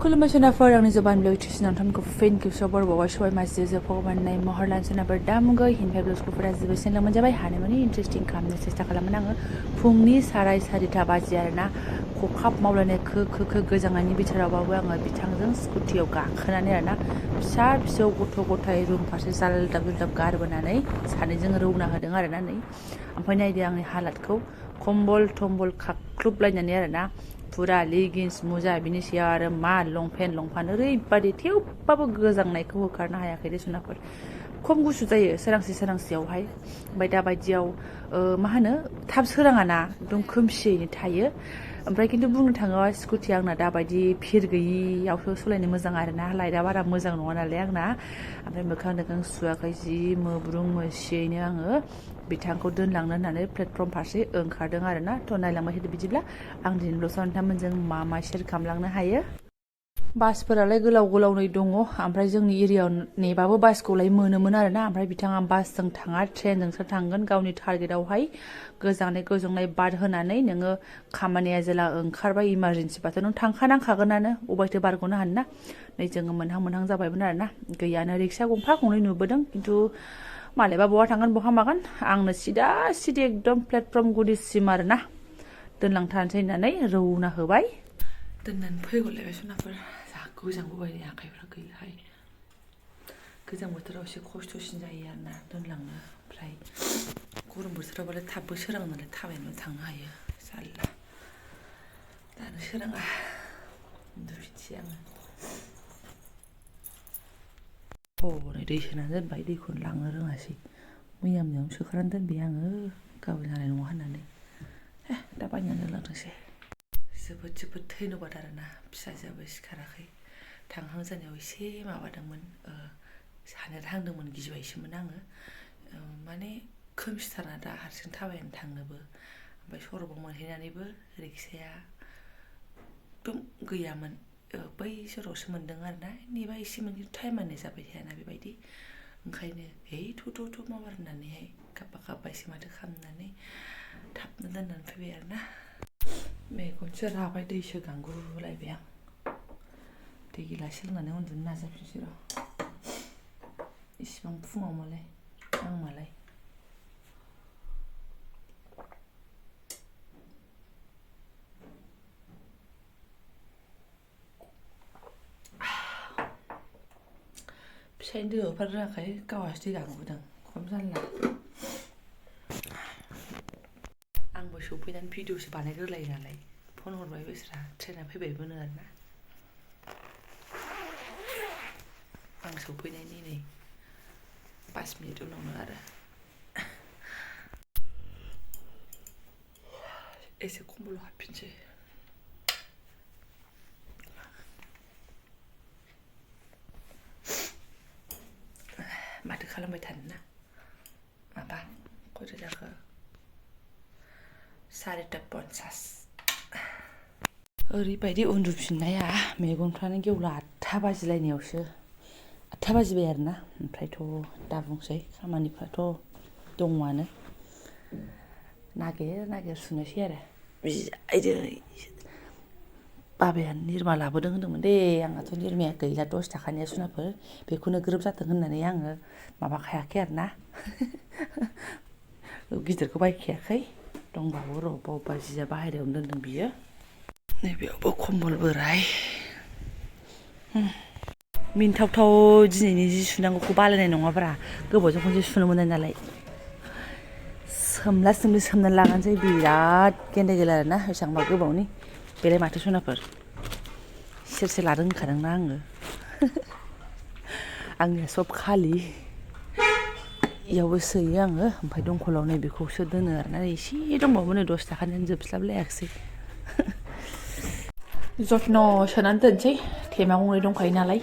खुलुमबाय सोनाफोर आंनि Jobanivlog नोंथांमोनखौ फिन खेबसेबाव बर'बावबाय सबाय मासे भगबाननाय महरलान सोनाफोर दामुगै हिनफाय ब्लग्सफोरा जोबोद लांजाबाय हानायमानि इन्टारेस्टिं खालामनो सेस्था खालामोन आङो फुंनि 4:30 बाजि आरोना खखाब मावलायनाय खो गोजांनायनि बिथोरावबाबो आङो बिथांजों स्कुटियाव गाखोनानै आरोना फिसा फिसौ गथ' गथाय रुम फारसे जाल्दाब गारबोनानै सानैजों रौना होदों आरोना नै ओमफ्राय नायदो आंनि हालादखौ कम्बल थम्बल खाख्लुबलायनानै आरोना पुरा लेगिंस मुजा बिनि सायाव आरो मा लंपेन्ट ओरैबादि थेवबाबो गोजांनायखौ होखारनो हायाखै दे सोनाफोर खम गुसु जायो सोरांसेयावहाय ओमफ्राय दा बायदियाव मा होनो थाब सोराङाना एकदम खोमसियैनो थायो ओमफ्राय खिन्थु बुंनो थाङोबा स्कुटिया आंना दाबायदि फिर गैयियावसो सलायनो मोजां आरोना लाइटआ बारा मोजां नङा नालाय आंना ओमफ्राय मोखां सुवाखै जि मोब्रुं मोसियैनो आङो बिथांखौ दोनलांनो होननानै प्लेटफर्म फारसे ओंखारदों आरोना थ' नायलांबाय थादो बिदिब्ला आं दिनै ब्लग्सआव नोंथांमोनजों मा शेयार खालामलांनो हायो बासफोरालाय गोलाव दङ ओमफ्राय जोंनि एरियायाव नेबाबो बासखौलाय मोनोमोन आरोना ओमफ्राय बिथाङा बासजों थाङा ट्रेनजोंसो थांगोन गावनि टारगेटआवहाय गोजांनाय बाद होनानै नोङो खामानिया जेला ओंखारबाय इमारजेन्सिबाथ' नों थांखानांखागोनानो अबायथो बारग'नो हानो ना नै जोङो मोनहां जाबायमोन आरोना गैयानो रिक्सा गंफा गंनै नुबोदों खिन्थु मालायबा बहा थांगोन बहा मागोन आंनो सिदा एकदम प्लेटफर्म गुदिसिम आरोना दोनलांथारनोसै होननानै रौना होबाय दोननानै फैगौलायबाय सोनाफोर जा गोजांबोबाय नै आखाइफ्रा गैलाहाय गोजां बोथोराव एसे खस्थ'सिन जायो आरोना दोनलांनो ओमफ्राय गरम बोथोरावबालाय थाबबो सोराङो नालाय थाबायनानै थांनो हायो जारला दानो सोराङा उन्दुफिनसै आङो हनै दै सोनानै दोनबाय दैखौनो लांनो रोङासै मैयावनो सोखानानै दोनबाय आङो गाबोन जानाय नङा होननानै दा बायनानै दोनलांथोंसै जोबोद धैन'बाद आरोना फिसाजोआबो सिखाराखै थांहां जानायाव एसे माबादोंमोन सानहांदोंमोन गिबायसोमोन आङो माने खोमसिथारना दा हारसिं थाबायनानै थांनोबो ओमफ्राय सरबाव मोनहैनानैबो रिक्साया एकदम गैयामोन बै सरावसो मोनदों आरोना नेबा एसे मोनगोन टाइमानो जाबाय थायाना बेबायदि ओंखायनो थ' माबार होननानैहाय गाबबायसो माथो खालामनानै थाबनो दोननानै फैबाय आरोना मेगनसो राबाय दैसो गांगुलायबाय आं दै गिलास लोंनानै उन्दुनो नाजाफिनसै र' इसिबां फुङाव मालाय आं मालाय फिसायनो दै हरफानो रोङाखै गावहासो दै गांबोदों खम जारला आंबो सफैनानै भिडिअसो बानायग्रोलायो नालाय फन हरबाय बिसोरा ट्रेना फैबायबोनो आरोना आं सफैनायनि नै 5 मिनिट उनावनो आरो एसे कम्बलाव हाबफिनसै माथो खालामबाय थानो ना माबा खयथा जाखो 4:50 ओरैबायदि उन्दुफिननाया मेगनफ्रानो गेवला 8 बाजिलायनायावसो 8 बाजिबाय आरोना ओमफ्रायथ' दा बुंसै खामानिफ्राथ' दङआनो नागिर सुनोसै आरो बिआइदै बाबाया निरमा लाबोदों होनदोंमोन दे आंहाथ' निरमाया गैला 10 थाखानिया सुनाफोर बेखौनो ग्रोब जाथों होननानै आङो माबाखायाखै आरोना गिदिरखौ बायखायाखै दंबावो र' बबेबा जिया बाहेरायावनो दोनदों बियो नैबेयावबो कम्बल बोराय मिन्थावथाव दिनैनि जि सुनांगौखौ बालायनाय नङाब्रा गोबावजों खनसे सुनो मोननाय नालाय सोमनानै लागानोसै बिराद गेन्दाय आरोना बेसेबांबा गोबावनि बेलाय माथो सनाफोर सेरसे लादों होनखादोंना आङो आंनिया सब खालि इयावबो सोयो आङो ओमफ्राय दंखलाव नैबेखौसो दोनो आरोना एसे दंबावोमोन 10 थाखानियानो जोबस्लाबलायाखिसै जत्न सोनानै दोनसै थेमा गंनै दंखायो नालाय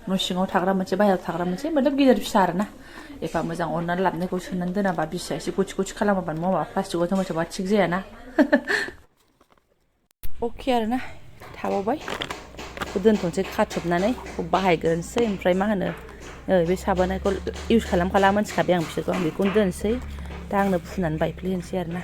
न' सिङाव थाग्रा मोनसे बाहेरायाव थाग्रा मोनसे मतलब गिदिर फिसा आरोना एफा मोजां अननानै लाबोनायखौ सोनानै दोनाबा बिसिया एसे गुथि खालामाबा माबा प्लास्टिकआव मोजांबा थिग जायाना अके आरोना थाबावबाय दोनथ'नोसै खाथुबनानै बाहायग्रोनोसै ओमफ्राय मा होनो बे साबोनखौ इउज खालामखाला मोनथिखाबाय आं बिसोरखौ आं बेखौनो दोनसै दा आंनो फुनानै बायफ्लेहोनोसै आरोना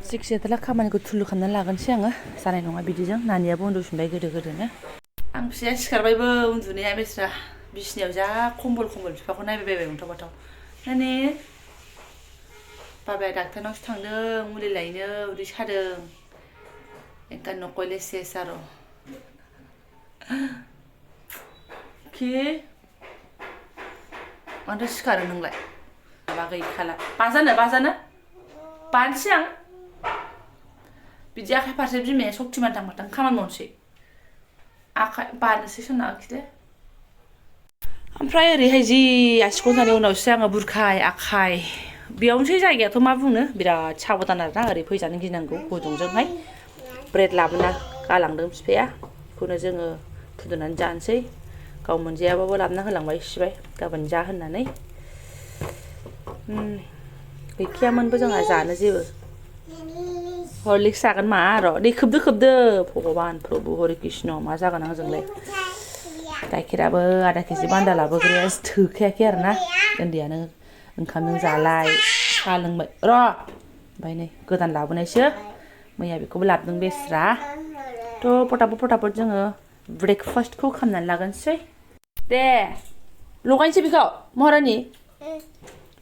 जिखिजाया खामानिखौ थुलु खालामनानै लागोनसै आङो जानाय नङा बिदिजों नानियाबो उन्दुफिनबाय गोदोनो आं फिसाया सिखारबायबो उन्दुनाया बेस्रा बिसिनायाव जा खम्बल बिफाखौ नायबाय अन्थाव माने बाबाया डाक्टारनावसो थांदों मुलि लायनो उदै सादों एंका नकले सेस आरो कि मानोथो सिखारो नोंलाय माबा गैखाला बाजानो बानोसै आं बिदि आखाइ फारसे बिमाया सक्तिमान थांबाथां खामानि मावनोसै आखाइ बानोसै सना आखिदे ओमफ्राय ओरैहाय जि आसिखौ जानाय उनावसो आङो बुरखाय आखाइ बेयावनोसै जायगायाथ' मा बुंनो बिराद साबधान आरोना ओरै फैजानो गिनांगौ गुदुंजोंहाय ब्रेड लाबोना गालांदों बिफाया बेखौनो जोङो फुदुंनानै जानोसै गाव मोनजायाबाबो लाबोना होलांबाय सिबाय गाबोन जा होननानै गैखायामोनबो जोंहा जानो जेबो हरलिक्स जागोन मा र' दै खोबदो भगबान प्रभु हरि कृष्ण मा जागोन आंजोंलाय गाइखेराबो आधा केजि बान्दा लाबोग्राया थोखायाखै आरोना उन्दैयानो ओंखामजों जालाय साहा लोंबाय र' ओमफ्राय नै गोदान लाबोनायसो मैया बेखौबो लाबोदों बेस्रा थ' फटाफट जोङो ब्रेकफास्टखौ खालामनानै लागोनसै दे लगायनोसै बेखौ महारानि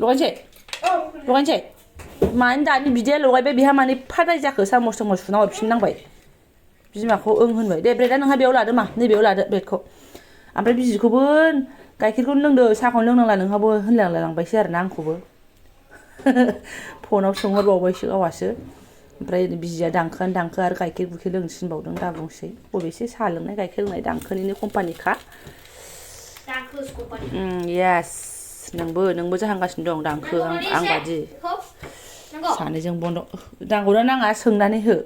लगायनोसै मानो दानि बिदाया लगायबाय बिहा माने फादाय जाखो सामस सुना हरफिननांबाय बिमाखौ ओं होनबाय दे ब्रेडआ नोंहा बेयाव लादो मा नैबेयाव लादो ब्रेडखौ ओमफ्राय बिजिखौबो गाइखेरखौनो लोंदो साहाखौनो लोंनांला नोंहाबो होनलांलायलांबायसो आरोना आंखौबो फनाव सोंहरबावबायसो गावहासो ओमफ्राय बिजिया दांखो आरो गाइखेर बुखेर लोंनो थिनबावदों दा बुंसै बबेसे साहा लोंनाय गाइखेर लोंनाय दांखोनिनो कम्पानिखा येस नोंबो जाहांगासिनो दं दांखो आं बादि सानैजों बन्द नांगौना नाङा सोंनानै हो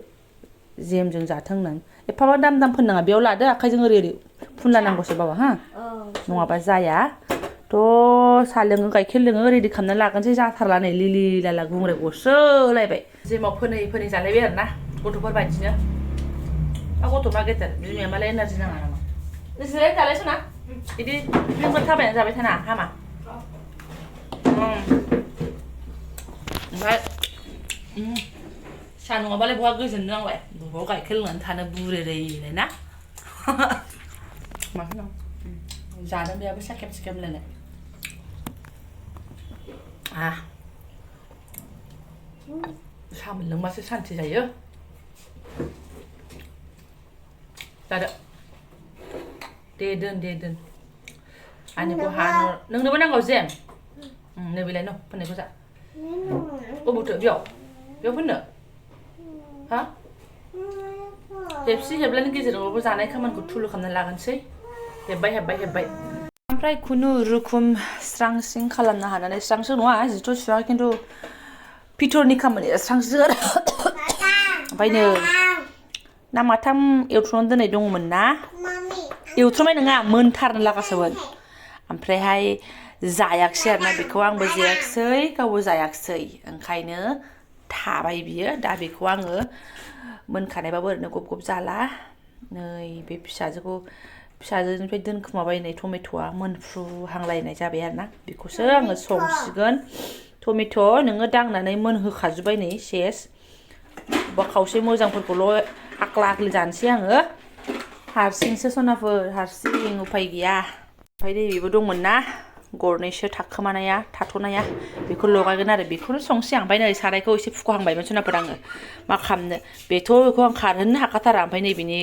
जेमजों जाथों नों एफाबा दाम फोननाङा बेयाव लादो आखाइजों ओरै फुनला नांगौसो बाबा हा नङाबा जाया थ' साहा लोङो गाइखेर लोङो रेडि खालामना लागोनसै जाथारला नै लिलि लाला गुंग्राय गसोलायबाय जेमाव फोनै जालायबाय आरोना गथ'फोर बायदिनो गथ'मा गेदेर बिमाया मालाय एनार्जि नाङा नामा नोंसोरलाय जालाय सना बिदि नोंबो थाबायनानै जाबाय थाना हामा ओमफ्राय साहा नङाबालाय बहा गोजोन नांबाय बबाव गाइखेर लोंनानै थानो बुरेरैलाय ना मा होनो जादों बेयाबो साखेब लायनाय साहा मोनलोंबासो सान्थि जायो जादो दे दोन आंनिखौ नोंनोबो नांगौ जेम नैबेलाय न' फोननायखौ जा अबावथो बेयाव फोननो हा हेबलायनि गेजेरावबो जानाय खामानिखौ थुलु खालामना लागोनसै हेब्बाय ओमफ्राय खुनुरुखुम स्रां खालामनो हानानै स्रांसो नङा जिथ' सुवा खिन्थु पिटरनि खामानिया स्रांसो आरो ओमफ्राय नै ना माथाम एवथ्रमनानै दोननाय दङमोन ना एवथ्रमनाय नङा मोनथारनो लागासोमोन ओमफ्रायहाय जायाखिसै आरोना बेखौ आंबो जायाखिसै गावबो जायाखिसै ओंखायनो थाबाय बियो दा बेखौ आङो मोनखानायबाबो ओरैनो गब जाला नै बे फिसाजोनिफ्राय दोनखुमाबायनाय टमेट'आ मोनफ्रुहांलायनाय जाबाय आरोना बेखौसो आङो संसिगोन टमेट' नोङो दांनानै मोनहोखाजोब्बाय नै सेस बा खावसे मोजांफोरखौल' आक्ला जानोसै आङो हारसिंसो सनाफोर हारसिं उफाय गैया ओमफ्राय बेबो दंमोन ना गरनैसो थाथ'नाया बेखौ लगायगोन आरो बेखौनो संसै आं ओमफ्राय नै सारायखौ एसे फुख'हांबायमोन सनाफोर आङो मा खालामनो बेखौ आं खारहोनो हाखाथारा ओमफ्राय नै बिनि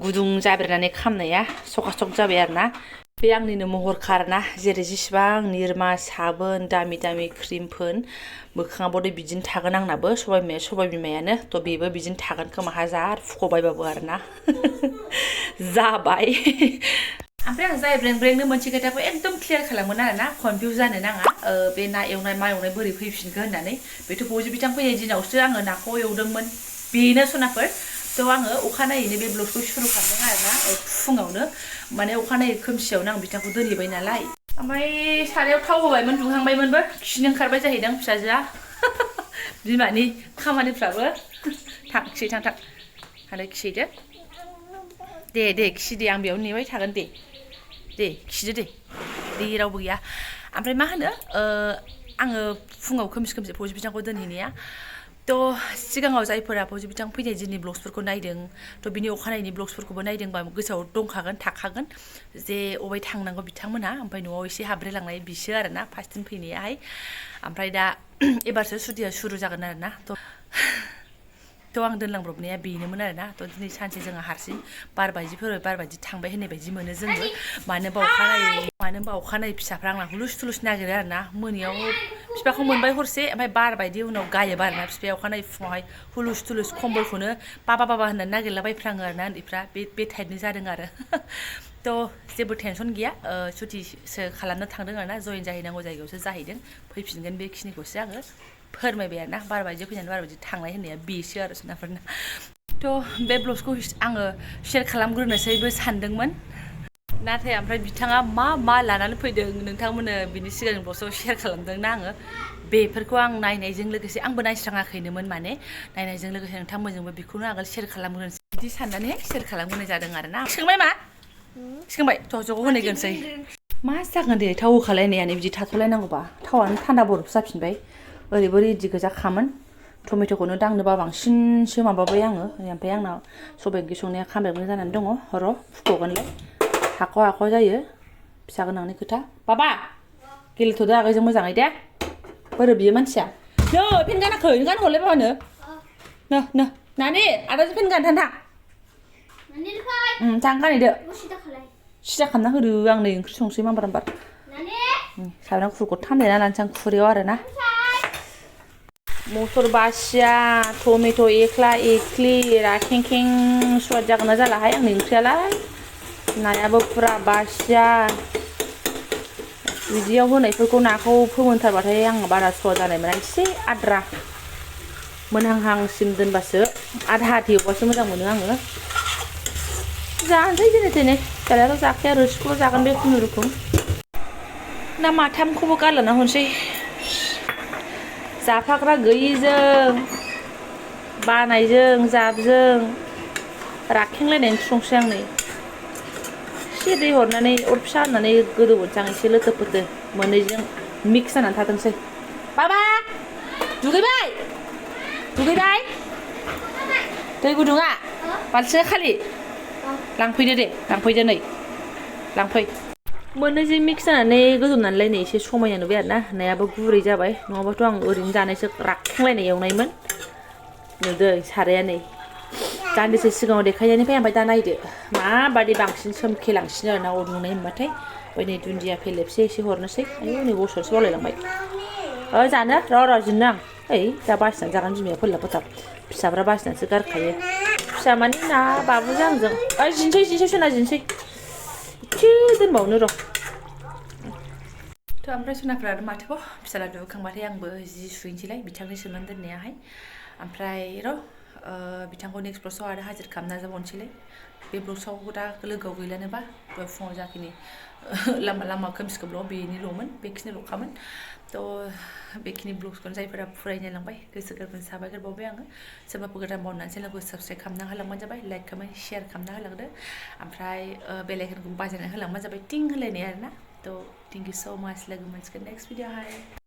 गुदुं जाब्रेनानै खामनाया सखासख जाबाय आरोना बे आंनिनो महरखा आरोना जेरै जेसेबां निरमा साबोन दामि क्रिमफोर मोखाङाबो बिदिनो थागोन आंनाबो सबाय बिमायानो थ' बेबो बिदिनो थागोन खोमा हाजार फुख'बायबाबो आरोना जाबाय ओमफ्राय आं जाय ब्रेंनो मोनसे खोथाखौ एकदम क्लियार खालामगोन आरोना कनफिउज जानो नाङा बे ना एवनाय मा एवनाय बोरै फैफिनखो होननानै बेथ' बयबो बिथां फैनाय दिनावसो आङो नाखौ एवदोंमोन बेनो सनाफोर थ' आङो अखानायैनो बे ब्लगखौ सुरु खालामदों आरोना फुङावनो माने अखानायै खोमसियावनो आं बिथांखौ दोनहैबाय नालाय ओमफ्राय सारायाव थाव होबायमोन दुंहांबायमोनबो खिनो ओंखारबाय जाहैदों फिसाजोआ बिमानि खामानिफ्राबो खिहै थां हालाय खिहैदो दे खिदे आं बेयाव नेबाय थागोन दे खिदो दे रावबो गैया ओमफ्राय मा होनो आङो फुङाव खोमसि फौजि बिथांखौ दोनहैनाया थ' सिगाङाव जायफोरा फौजि बिथां फैनाय दिननि ब्लग्सफोरखौ नायदों थ' बिनि अखानायैनि ब्लग्सफोरखौबो नायदोंबा गोसोआव दंखागोन थाखागोन जे अबाय थांनांगौ बिथांमोनहा ओमफ्राय न'आव एसे हाब्रेलांनाय बिसो आरोना फार्स्ट दिन फैनायाहाय ओमफ्राय दा एबारसो सुटिया सुरु जागोन आरोना थ' आं दोनलांब्रबनाया बेनोमोन आरोना थ' दिनै सानसे जोंहा हारसिं बार बायदि फैबाय बार बायदि थांबाय होननाय बायदि मोनो जोंबो मानो होनबा अखानायै फिसाफ्रा आंना हुलुस थुलुस नागिरो आरोना मोनायाव बिफाखौ मोनबाय हरसे ओमफ्राय बार बायदि उनाव गायोबा आरोना बिफाया अखानायै फुङावहाय हुलुस थुलुस खम्बलखौनो बाबा होननानै नागिरलाबायफ्राङो आरोना उन्दैफ्रा बे टाइपनि जादों आरो थ' जेबो टेनसन गैया सुटिसो खालामनो थांदों आरोना जयेन जाहैनांगौ जायगायावसो जाहैदों फैफिनगोन बेखिनिखौसो आङो फोरमायबाय आरोना बार बायदि फैनानै बार बायदि थांनाय होननाया बेसो आरो सोनाफोरना थ' बे ब्लग्सखौ आङो शेयार खालामग्रोनोसैबो सानदोंमोन नाथाय ओमफ्राय बिथाङा मा लानानै फैदों नोंथांमोननो बिनि सिगां ब्लग्सआव शेयार खालामदोंना आङो बेफोरखौ आं नायनायजों लोगोसे आंबो नायस्राङाखैनोमोन माने नायनायजों लोगोसे नोंथांमोनजोंबो बेखौनो आगोल शेयार खालामग्रोनोसै बिदि साननानै शेयार खालामग्रोनाय जादों आरोना सिखांबाय मा सिखांबाय थ' ज'खौ होनायग्रोनोसै मा जागोन दे थाव होखालायनायानो बिदि थाथ'लायनांगौबा थावानो थान्दा बरफ जाफिनबाय ओरैबो रेडि गोजाखामोन टमेट'खौनो दांनोबा बांसिनसो माबाबाय आङो ओमफ्राय आंना सबाइ ओंख्रि संनाया खामबायबो जानानै दङ र' फुथ'गोनलाय हाख'वा जायो फिसा गोनांनि खोथा बाबा गेलेथ'दो आगैजों मोजाङै दे बोरो बियो मानसिया नै पेन गानाखै नों गानहरलाय बाबानो नो नानि आदाजों पेन गाननो थां थां गानहैदो सिदा खालामना होदो आं नै ओंख्रि संसै मामबार सामब्राम गुफुरखौ थामलायना लानोसै आं खुरैयाव आरोना मटर बासिया टमेट' एकला एकलि राखेंखें सुवाद जागोन ना जालाहाय आंनि ओंख्रियालाय नायाबो फुरा बासिया बिदियाव होनायफोरखौ नाखौ फोमोनथारबाथाय आं बारा सुवाद जानाय मोना एसे आद्रा मोनहांहांसिम दोनबासो आधा आधि एवबासो मोजां मोनो आङो जानोसै जेने थेने फिसालायाथ' जाखाया रोसिखौल' जागोन बे खुनुरुखुम ना माथामखौबो गारलाना हरसै जाफाग्रा गैयिजों बानायजों जाबजों राखेंलायनायनि संसै आं नै एसे दै हरनानै अर फिसा होनानै गोदौहोनोसै आं एसे लोथो फोथो मोननैजों मिक्स जानानै थाथोंसै बाबा दुगैबाय दै गुदुङा बाल्थिङा खालि लांफैदो दे लांफैदो नै लांफै मोननैजों मिक्स जानानै गोदौनानैलाय नै एसे समायना नुबाय आरोना नायाबो गुरै जाबाय नङाबाथ' आं ओरैनो जानायसो राखेंलायनाय एवनायमोन नुदो साराया नै दान्दिसे सिगाङाव देखायनायनिफ्राय ओमफ्राय दा नायदो माबादि बांसिन सोमखेलांसिनो आरोना अर नुनाय होनबाथाय ओमफ्राय नै दुन्दिया फेलेबसे एसे हरनोसै आयौ नै बसरसो बावलायलांबाय जानो र' जिन्नो आं दा बासिनानै जागोन बिमाया फोरलाब फोथाब फिसाफ्रा बासिनानैसो गारखायो फिसा माने ना बाबुजों आंजों जिनसै सना जिनसै एसे दोनबावनो र' थ' ओमफ्राय सनाफ्रा आरो माथोबाव फिसाला दुगैखांबाथाय आंबो जि सुहैनोसैलाय बिथांनि सोमनानै दोननायाहाय ओमफ्राय र' बिथांखौ नेक्स्ट ब्लग्सआव आरो हाजिर खालामना जाबावनोसैलाय बे ब्लग्सआव दा लोगोआव गैलानोबा दहाय फुङाव जाखिनि लामा खोमसि खोमलाव बेनिल'मोन बेखिनिल'खामोन थ' बेखिनि ब्लग्सखौनो जायफोरा फरायनो लांबाय गोसो गोरबोनि साबायखर बावबाय आङो सोरबाफोर गोदान बावनानै चेनेलखौ साबस्क्राइब खालामना होलांबानो जाबाय लाइक कमेन्ट शेयार खालामना होलांदो ओमफ्राय बेल आइकनखौ बाजायना होलांबानो जाबाय टिं होलायनाय आरोना थ' थेंक इउ स' माच लोगो मोनसिगोन नेक्स्ट भिडिअ'आवहाय